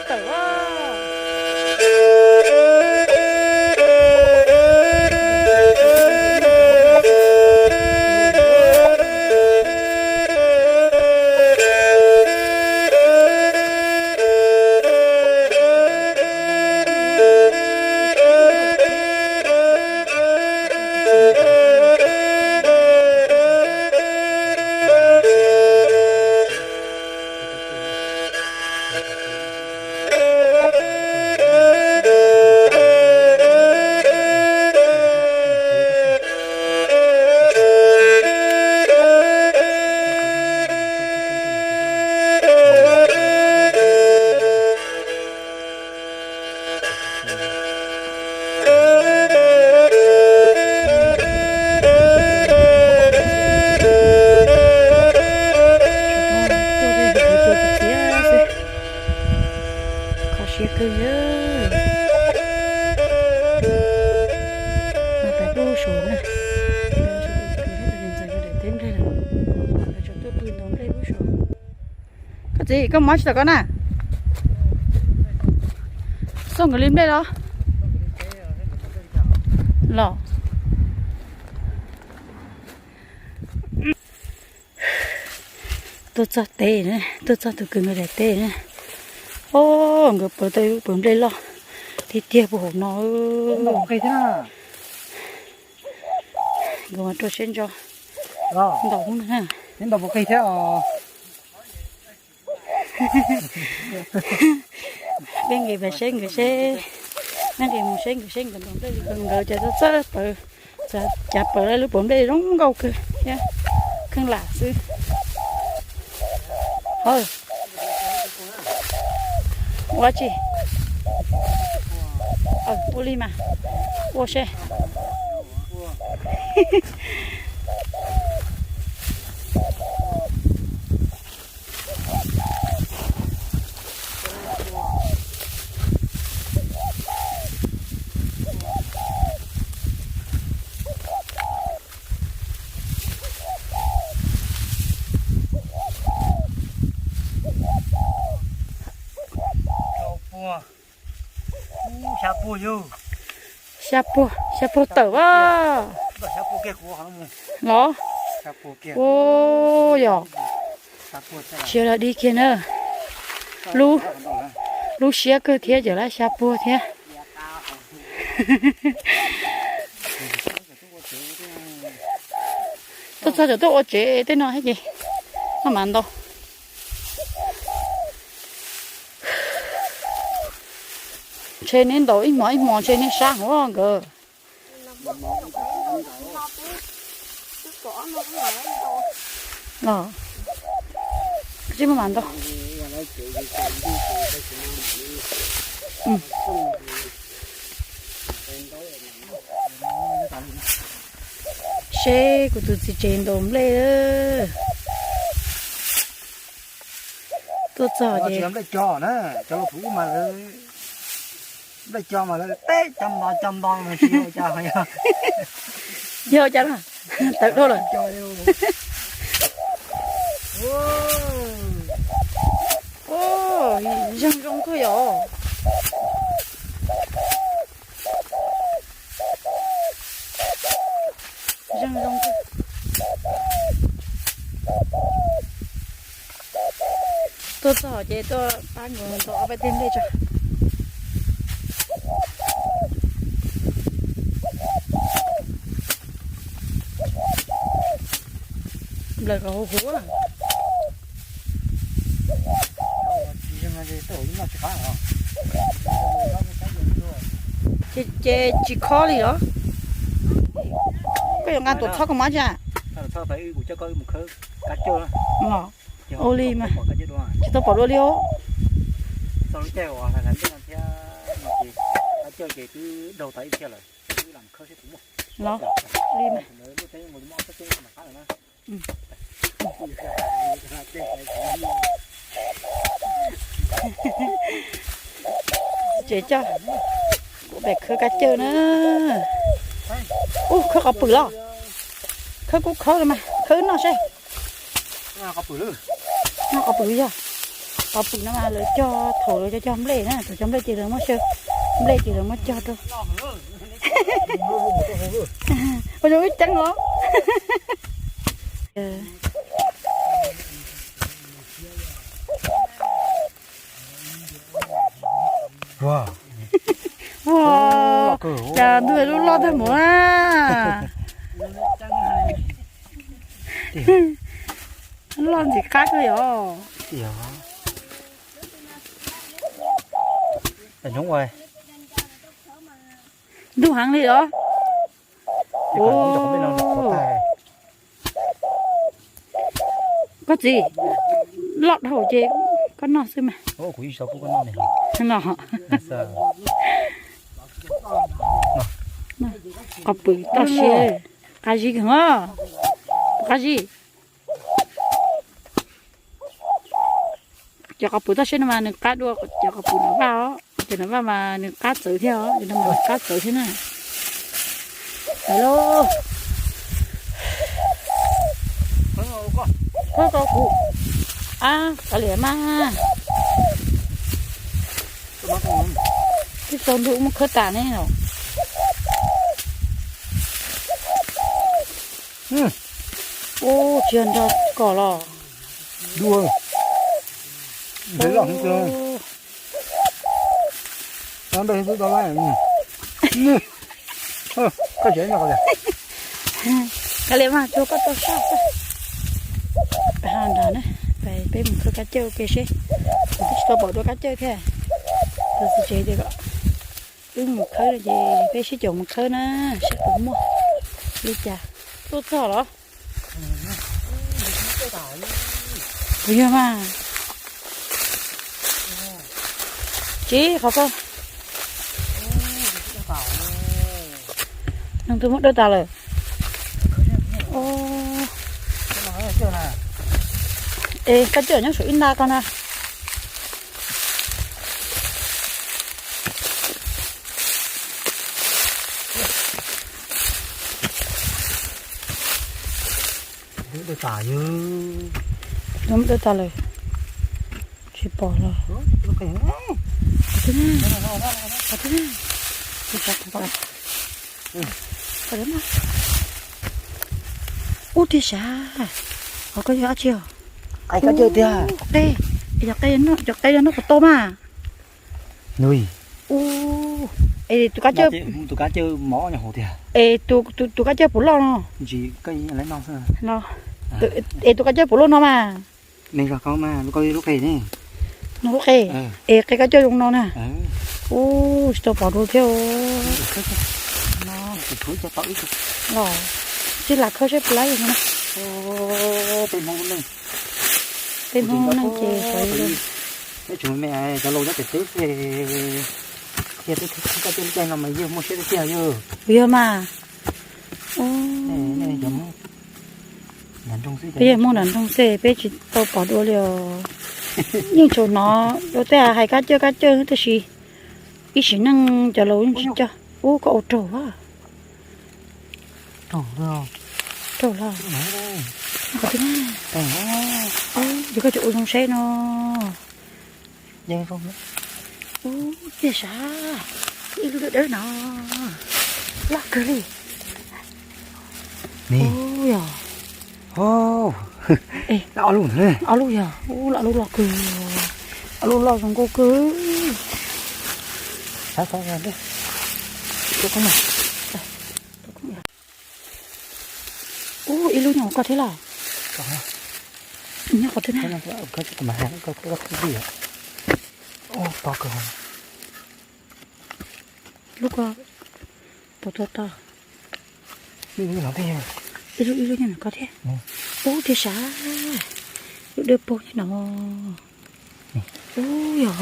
tawm a. Kho siab kawg. Mas peb lub saum na, peb lub saum kawg, ntxawm daim teb nplej lawm, lawv tseem tuaj pw ntov nplej lub saum. Koj txiv, koj mob tsis tau koj na? Xauj nkawd li nplej los? Los. Tuaj txog teb na, tuaj txog tus kwv nkawd daim teb na. Os, nkawd pawv tau ib lub pawv nplej loj tiag tiag puag hauv no. Nkawd mas rau siab ntso ntaus na. Peb nqis pes seb nkawd seb, peb nqis mus seb nkawd seb nkawd ntaus nplej li ko, nkawd cas txawj txawj pawv, cas pawv lub pawv nplej zoo nkauj kawg thiab, kheej lam xwb. Hawm, ua tsi? Ua li mas, ua seb. Xya puag, xya puag tawm as. Los? Ua yog, tsis yog dib kiag na. Lub siab kawg thiab, cov lab xya puag thiab. Tuaj txog cov tuaj ua tsev tej no thiab ces maj mam ntaus. Ntshe neb ntaus ib hmos ib hmos ntshe neb sab hov nkawd. Los, tsis maj mam ntaus. Seb kuv tus txiv tsev ntaus nplej. Tuaj txog ces nplej co na, cov laus phuv ub mas lawv, nplej co mas lawv teb co nto co nto mas tsis yog cas, yog cas na, tawv dhau lawm. Zeeg zoo kawg yom. Zeeg zoo kawg. Tuaj txog ces tuaj pab nkawd ntaus ob peb teg nplej tso. Nplawm kom huv huv na. Ces tsis khob li los? Koj yuav nqa tuam txhob koj mab tsa. Ua li mas tsis tau pom dua li os. Los li mas. Tsev coj kuv pem khawb kab cawj na. Ub, khawb qhov pwm los? Khawb kub khawb los mas khawb noj seb. Noj qhov pwm yog. Qhov pwm no mas lawv cog thaum lawv cog cog nplej na, thaum cog nplej ces lawv muab xyaw, nplej ces lawv muab cog rau. Ua zoo ib ceeb os. Ua, cas ntuj lub loj tag mus na. Loj ntxim qab kawg yom. Ntuj heev li os. Koj txiv, loj dhau ces koj noj xwb mas. No, qhov pwm toj siab, qab zib kawg os, qab zib. Cov qhov pwm toj siab no mas nws qab dua cov qhov pwm nam vaj os, cov nam vaj mas nws qab txawv thiab os, cov no mas qab txawv thiab na. Los, khawb rau kuv, ab, kav liam mas, twb tsaus ntuj mus khawb tas ne los. Ub, tsis yog nrog kom los. Dua. Ntev loj heev. Koj tsev no, kav liam mas, tsuas koj tau saj xwb. Peb ha nrad na, peb mus khawb kab cawj ua ke seb. Kuv twb tsis tau pom dua kab cawj thiab. Tus txiv tsev tias kom wb mus khawb no ces peb sib caum mus khawb na, seb puas muaj li cas. Tuaj txog los? Puas yog mas? Tsis qhov ko. Neeg twb muab dawj tas lawm. Es kab cawj nyob saum ib nta ko na. Dawj tas lawm. Tsis pom los. Ub, tiag sav. Qhov ko yog dab tsi os? Qe, cov qe no puas tau mas? Ub, es tus kab cawj, tus kab cawj mov nyob hauv tiag. Es tus kab cawj puas loj no? Es tus kab cawj puas loj no mas? No lub qe, es qe kab cawj zoo no na. Ub, tsis tau pom dua thiab. Los, tsis lam khawb seb puas laib no. Peb Hmoob lub neej ces xav li. Peb tseem me, cov laus nyob pem teb, yog peb khawb kab cawj lub caij no mas yawg muaj siab tiag tiag yawg. Puas yog mas? Peb yog Hmoob nram nroog xwb peb tsis tau pom dua li os. Yeej tsuas hnov dua tej hais kab cawj kab cawj tab sis ib sim neej cov laus yeej tsis cog. Ub, koj ua raug a. Raug los. Ub, yog koj tsis ua zoo saib no. Ub, tiag sav, ib lub dawb dawb no, loj kawg li. Ub, yog. Ob lub yog, ub, ob lub loj kawg, ob lub loj zoo nkauj kawg. Ub, ib lub nyob hauv ko thiab los? Nyob qhov twg na? Lub ko puas tau tau? Ib lub, ib lub nyob ntawm ko thiab. Ub, tiag sav, lub dawb paug thiab no. Ub, yog.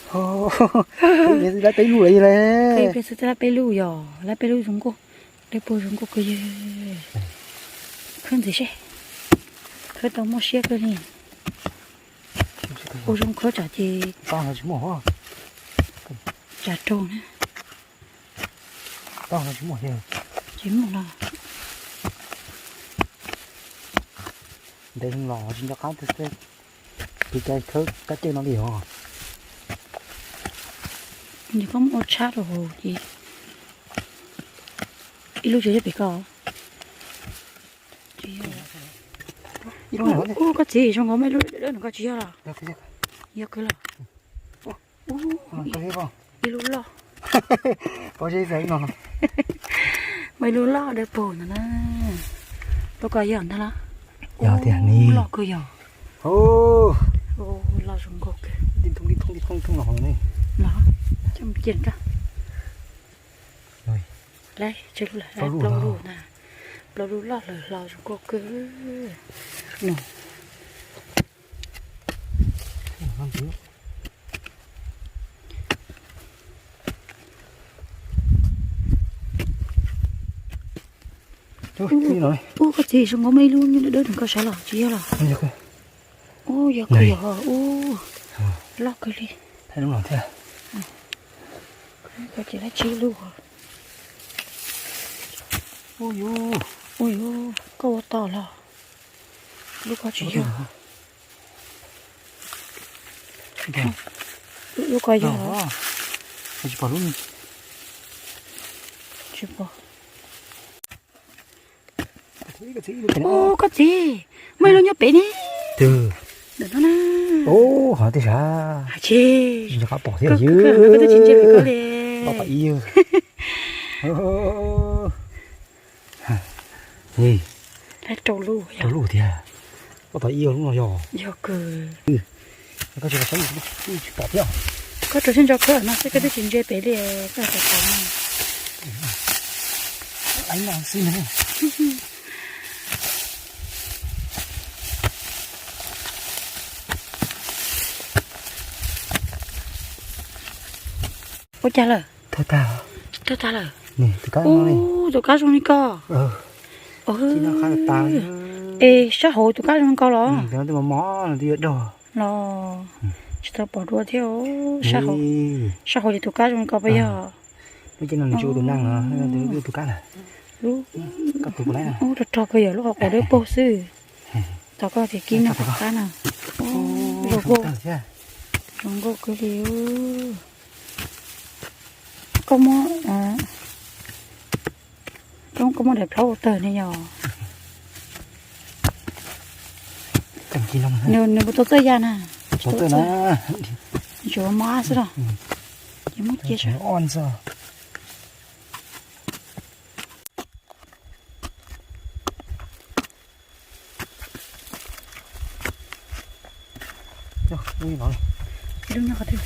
Lab peb lub lawm. Peb xwb lab peb lub yog, lab peb lub zoo nkauj, dawb paug zoo nkauj kawg yog. Khawb ntxiv seb, khawb tau muaj siab kawg li. Ua zoo khawb tsam ces tsam raug na. Tsis muaj los. Ntev los tsis nco qab. Tus cai khawb kab cawj no li os. Nws koj muab ua tshab rau hauv ces ib lub tsis yog pem ko. Ub, koj txiv, zoo nkaus muaj ib lub dawb dawb no, koj tsis yog los? Yog kwv los? Ib lub loj. Muaj ib lub loj dawb paug ntawd na. Lub ko yog ntag los? Yog tiag ni. Loj kawg yog. Loj zoo nkauj kawg. Los, coj mus cia rau. Plaub lub na, plaub lub loj lawm, hlo zoo nkauj kawg. Ub, koj txiv, zoo nkaus muaj ib lub dawb dawb nrog koj saib los tsis yog los? Ub, yog kawg yog, ub, loj kawg li. Koj txiv, lab tsib lub. Ub, koj ua tau los? Lub ko tsis yog. Lub ko yog. Tsis pom lub. Tsis pom. Ub, koj txiv, muaj ib lub nyob pem ne. Ntawm no na. Ub, ho tej sav. Tsis, koj twb tsis ntsia pem koj li. Rau lub, rau lub tiag. Koj tom ib lub no yog. Yog kawg. Koj tsis pom thiab. Koj rau siab ntso khawb no xwb, koj twb tsis ntsia pem li, koj tau pom no. Xwb na. Ua cas lawm? Tuag tag lawm. Ub, tus kab zoo li ko. Es sab hauv tus kab zoo li ko los? Los tsis tau pom dua thiab. Sab hauv ces tus kab zoo li ko puas yog? Ub, rog rog kawg yog lub qhov quav dawb paug xwb. Tos koj tias kib noj qab na. Zoo nkauj, zoo nkauj kawg li. Koj muab, koj muab daim plaub ua tawg ne yog? Nws puas tau txawj ya na? Tsis tau txawj. Tsuas mob ab xwb los? Ces muab cia saib. Ib lub nyob qhov twg?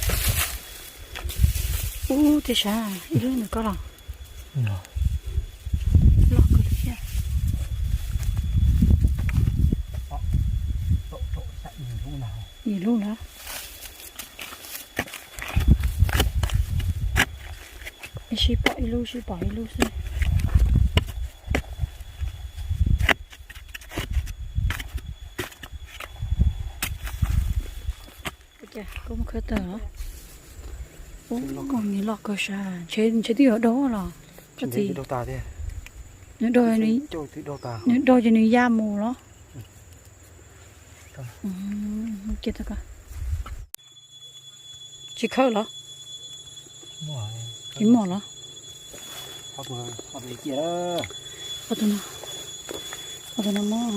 Ub, tej sav, ib lub ntawm koj los? Loj kawg li thiab. Ib lub lawm. Sib pom ib lub, sib pom ib lub xwb. Koj muab khawb tawg los? Ub, nws loj kawg sav, ntshe twb yuav daug los? Koj txiv, nws daug ces nws ya mus los? Tsis khawb los? Tsis muaj los? Tus no, tus no muab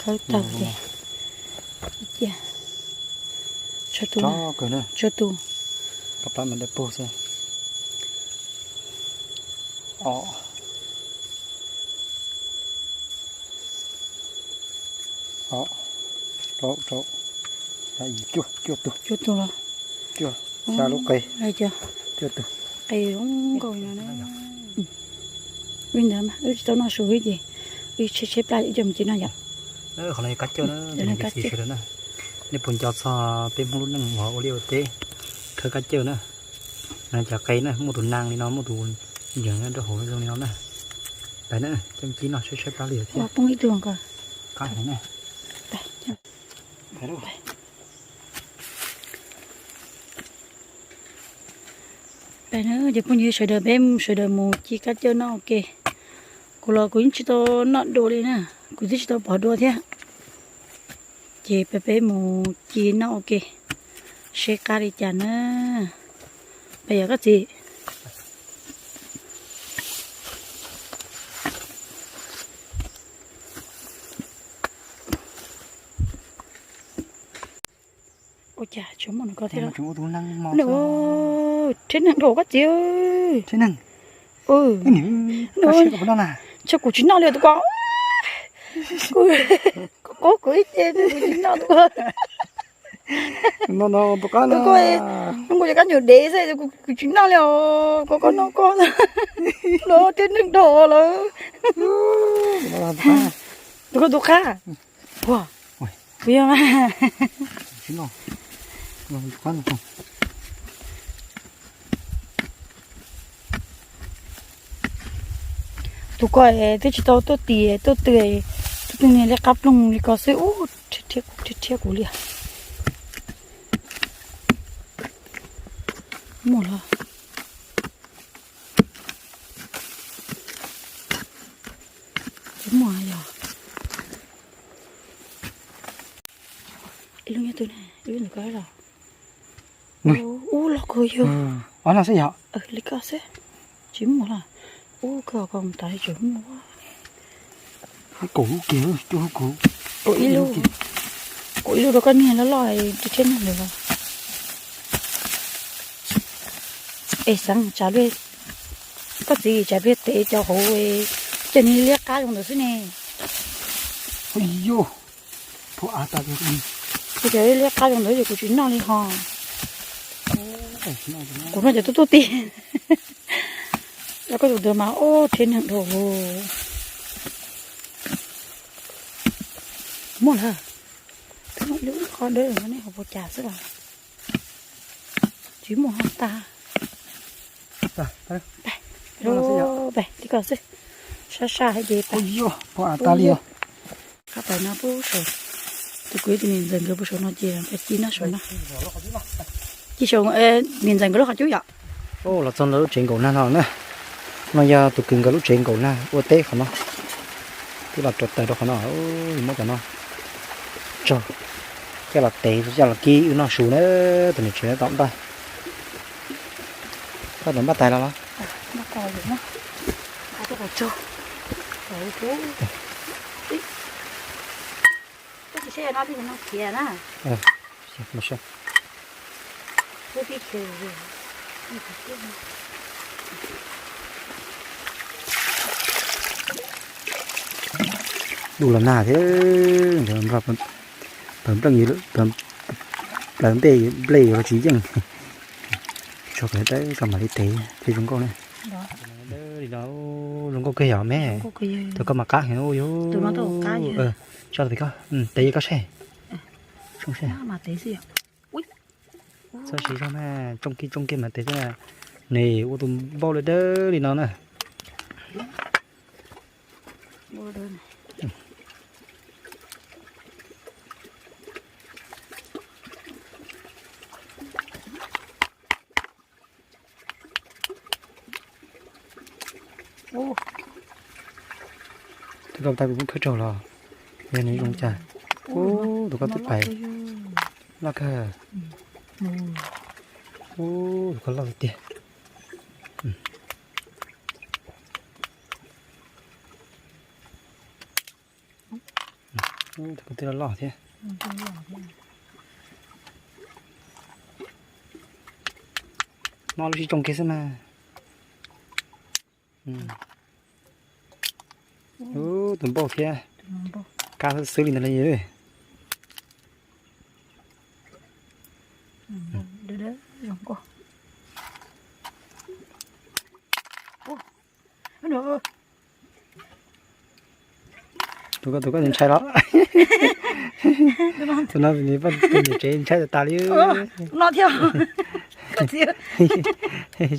khawb tawg ces cia. Tsawg tus, tsawg tus. Ob, plaub, rau, cuaj, cuaj tus. Cuaj tus los? Cuaj, xya lub qe. Cuaj tus. Qe zoo nkauj no na. Wb ntawd mas wb tsis tau noj su wb ces wb tshaib tshaib plab wb coj mus cia noj yom. Qhov no yog kab cawj na, nej puas nco txog peb Hmoob lub neej uas ua liaj ua teb khawb kab cawj na. Cov qe na muaj tus neeg li no, muaj tus yees nyob rau hauv zoo li no na. Pais na, coj mus cia noj tshaib tshaib plab li thiab. Poob ib tug ko. Qab heev na. Pais na, ces phooj ywg sawv daws, peb sawv daws mus ci kab cawj noj ua ke. Kuv los kuv yeej tsis tau noj dua li na, kuv twb tsis tau pom dua thiab. Ces peb, peb mus ci noj ua ke, seb qab li cas na. Peb yog koj txiv. Ua cas tsis muaj nws ko thiab. Rhiab neeg dhau koj txiv. Tsis kuv tsis noj li tus ko. Kuv qub kuv ib ce kuv tsis noj tus ko. Tus ko zoo nkaus li kab nyuam dev xwb, kuv tsis noj li os. Koj, koj noj koj. Rhiab neeg dhau lawm. Tus ko tus qab. Ua, kuv yog mas. Tus ko twb tsis tau tuaj tis tuaj tw, tuaj tw niag liab qab ploog li ko xwb. Ub, rhiab kuv, rhiab kuv li. Muaj los? Tsis muaj yog. Ib lub nyob twg ne, ib lub ntawm ko los? Ub, loj kawg yog. Li ko xwb. Tsis muaj los? Ub, kawg ko mus tas li tseem muaj. Kaum lub kiag, kaum lub, kaum ib lub rau koj niag loj loj rhiab neeg ntawd los. Es xeev tsam pliag, koj txiv tsam pliag tev cov hauv, cov niag liab qab zoo ntawd xwb ne. Ua cas liab qab zoo ntawd ces kuv tsis noj li ho. Kuv noj cov tuaj tuaj tis. Los koj tus ntawd mas, ub, rhiab neeg dhau. Muaj lawm. Twb muaj ib lub qhov dawb nej hauv puas cas xwb los. Tsis muaj ho tag. Li ko xwb. Sab sab hais ces tag li os. Qab pais no pub saum, tus kwv tus niam ntxawm nkawd pub saum no ces pais ci noj saum no. Ci saum niam ntxawm nkawd lub qhov cub yom. Los txog ntawm lub tsev nkaum nag no na. No yog tus kwv nkawd lub tsev nkaum nag ua teb qhov no. Twb los rau taws rau qhov no, muab cov no tso, coj los tev coj los kib wb noj su na. Tus niam tsev tom npaj, koj tom npaj tais los los. Dub los nag thiab, plaws nplej, plaws nplej yuav tsis yeej. Tso pem dawb kom mam li tev thiaj zoo nkauj na. Zoo nkauj kawg yom me. Tus koj mas qab heev yog. Tso pem koj, tev koj saib. Txhob siv zog mas, tsoo kiag tsoo kiag mas tev xwb na. Nws ua tus npauj dawb dawb li no na. Tus ko tas kuv kuj khawb raug los, yog nws zoo cas. Ub, tus ko twb pais loj kawg. Ub, tus ko loj loj thiab. No lub sib tsoo kiag xwb mas. Ub, tus npauj thiab. Kab xwb xwb li ntawd li. Tus ko, tus ko ntshai los. Tus no nws poj niam tsev ntshai tas tas li.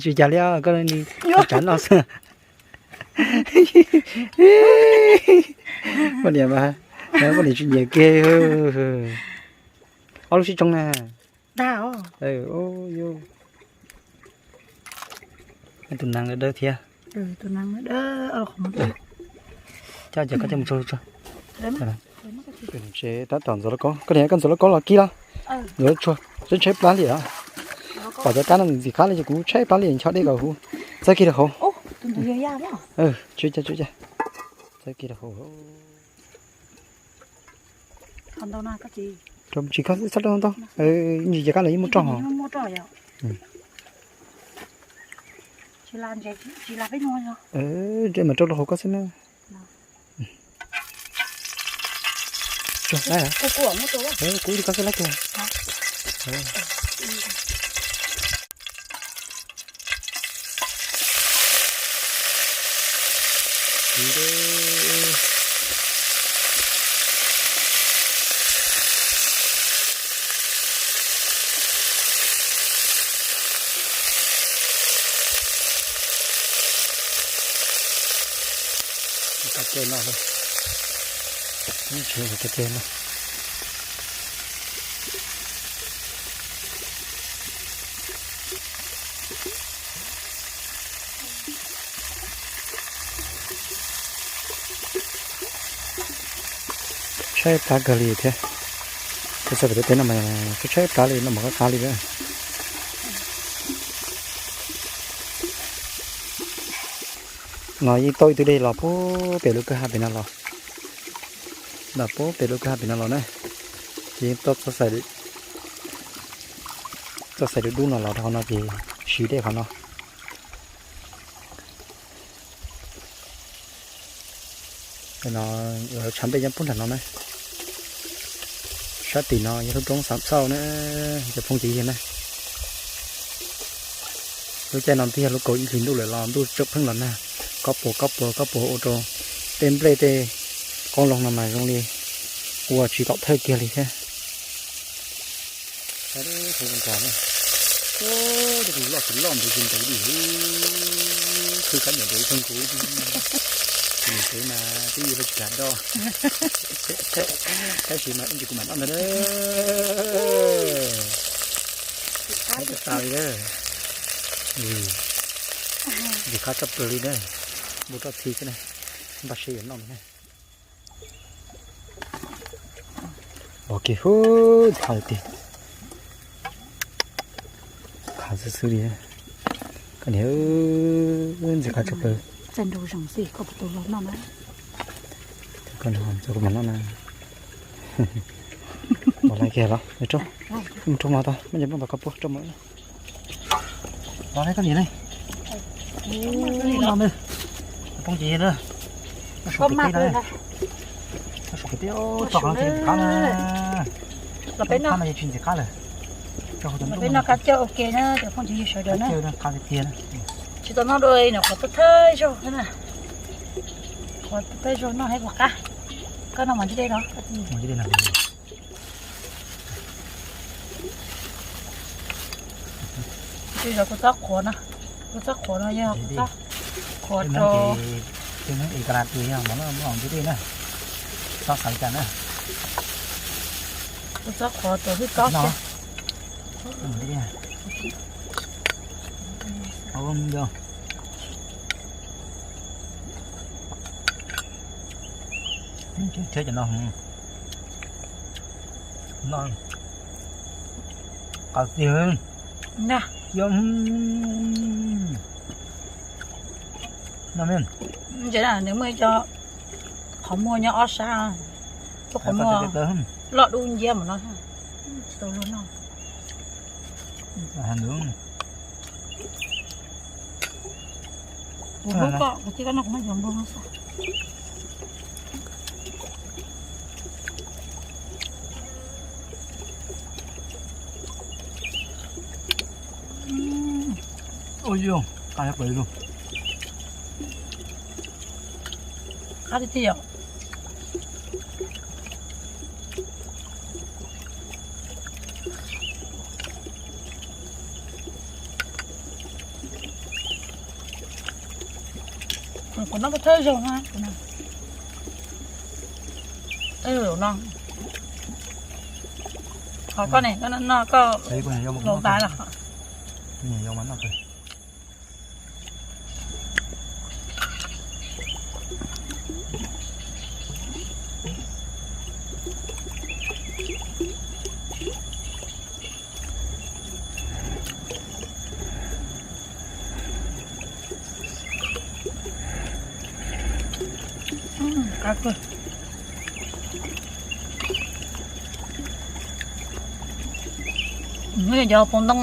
Tsis cas li, koj tsav noj xwb. Poj niam mas, poj niam tsis nyiam kiag. Ob lub sib tsoo na. Tus nees dawb thiab. Coj ces koj coj mus tso tso. Tsev tab tom ntxuav lauj kaub, koj niam koj ntxuav lauj kaub los kib los? Ntxuav tshuav, tshaib plab li os. Pom cov kab no ntxim qab li ces kuv tshaib plab li, ncho dej kom huv. Txawb kiag rau hauv. Tsis, tsis, txawb kiag rau hauv. Tsis koj txhob rau ntau, ntsis cov kab los yeej muaj roj hos. Ntsej mas rau rau hauv koj xwb na. Kub li koj xwb lab kag. Cov ceg no, cov ceg no. Tshaib plab kawg li thiab. Kuv txog pem teb no mas tshaib plab li, noj mov qab qab li lawm. No yeej tau ib tug dej los puag pem lub kwj ha pem no los, los puag pem lub kwj ha pem no los na. Ces yeej tau txoj xais dub dub no los rau qhov no ces siv dej qhov no. No, tshav npej nyob puag nram no na. Sab tim no yog lub roob Xam Xauj na, cov phooj ywg na. Lub caij no twb yog lub kaum ib hlis ntuj lawm los ntuj tseem pheej los nag, kob puas kob puas kob puas ua rau tej nplej tej qoob loo no mas zoo li ua tsis tom thawj kiag li thiab. Loj tsis loj ntev tsis ntev li, khwv kab nyuam ntev txog kuv. Tus niam tsev mas twb yog tsis kam noj, tab sis mas ib ntsis kuv mam noj ntag. Qab tas tas li na, ntxim qab tshaj plaws li na, npau roj txhi xwb na, npaj siab yuav noj na. Ua kiag hu, khav tiag, khav xwb xwb li. Koj niam, ntxim qab tshaj plaws. Koj niam, kuv mam noj na. Ua laiv kiag los, rau, rau mov tau, muaj cov nplooj ntau koj puag rau mov. Los ne koj niam ne. No ne, poob ces na. Suav pem teb no, suav pem teb, tso qab no ces ntxim qab na. Los peb noj, qab no ces tsis ntxim qab lawm. Los peb noj kab cawj ua ke na cov phooj ywg sawv daws na. Qab tiag tiag na. Tsis tau noj dua li no, qhuav thawj thawj zaug na. Qhuav thawj zaug noj thiab puas qab. Koj noj mov ntsis dej no. Kuv txob qhuav no, kuv txob qhuav no yog kuv txob qhuav rau, kuv txob qhuav rau wb txob xwb. Thiab cov no, no, qab tiag. Ntshe nws muaj ib co qhov muag nyob ob sab, tus qhov muag loj dub nciab mas no tsis tau luag noj. Kuv hlub koj, kuv thiaj koj noj kuv muab yuav npua no xwb. Ua yog qab tiag tiag. Kuv noj thawj zaug na, no, qhov koj ne, koj noj koj laus tas los. Hnub no cov pob ntoo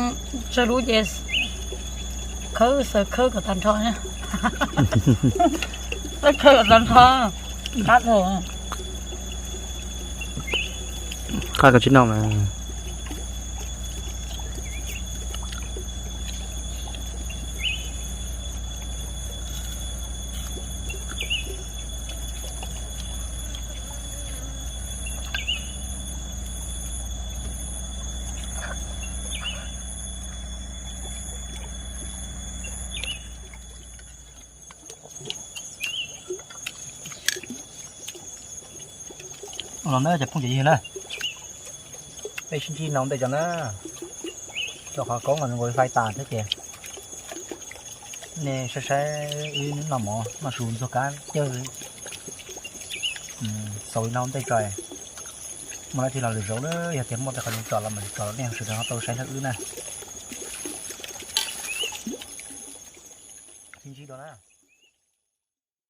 tsawg lub ces khawb xaws khawb kom tag nrho na. Khawb kom tag nrho. Qab koj tsis noj mas. Los na cov phooj ywg na, peb sib ntsib no ntej tso na, rau qhov koob nkaus fais tas thiab ces nej saib saib wb noj mov noj su ntxuag kab cawg xaus li no ntej tso. Muaj dab tsi los lwm zaus na, yog tias muaj tej qhov tso los mas tso los nej sawv daws ho tau saib hlawv wb na. Sib ntsib dua na.